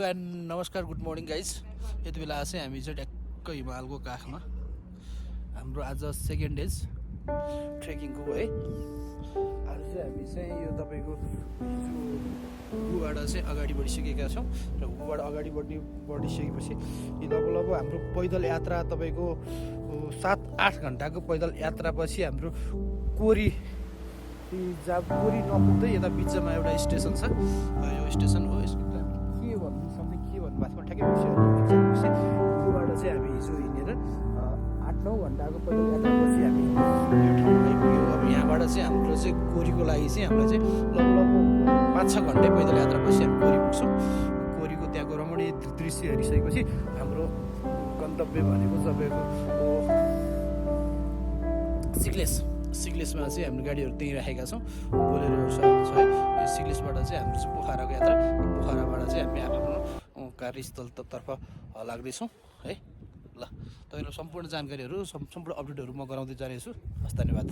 And नमस्कार good morning guys. यति बेला चाहिँ हामी चाहिँ ट्याक्क हिमालको काखमा हाम्रो आज सेकेन्ड डेज ट्रेकिङको है। आज चाहिँ हामी चाहिँ यो तपाईँको ऊबाट चाहिँ अगाडि बढिसकेका छौँ र ऊबाट अगाडि बढिसकेपछि लगभग हाम्रो पैदल यात्रा तपाईँको 7-8 घन्टाको पैदल यात्रापछि हाम्रो कोरी कोरी नपुग्दै यता बिचमा एउटा स्टेसन छ। यो स्टेसन हो, यसको के भन्नु समथिङ के भन्नु भएको ठ्याक्कै ऊबाट चाहिँ हामी हिजो हिँडेर 8-9 घन्टाको पैदल यात्रापछि हामी यो ठाउँमा आइपुग्यौँ। अब यहाँबाट चाहिँ हाम्रो चाहिँ कोरीको लागि चाहिँ हामीलाई चाहिँ लगभग 5-6 घन्टै पैदल यात्रापछि हामी कोरी पुग्छौँ। कोरीको त्यहाँको रमणीय दृश्य हेरिसकेपछि हाम्रो गन्तव्य भनेको तपाईँको सिग्लेसमा चाहिँ हाम्रो गाडीहरू त्यहीँ राखेका छौँ। बोलेरो छ है। यो सिग्लेसबाट चाहिँ हाम्रो चाहिँ पोखराको यात्रा, पोखराबाट चाहिँ हामी आफ्नो कार्यस्थलतर्फ लाग्दैछौँ है। ल, तपाईँहरू सम्पूर्ण जानकारीहरू सम्पूर्ण अपडेटहरू म गराउँदै जानेछु। हस्, धन्यवाद।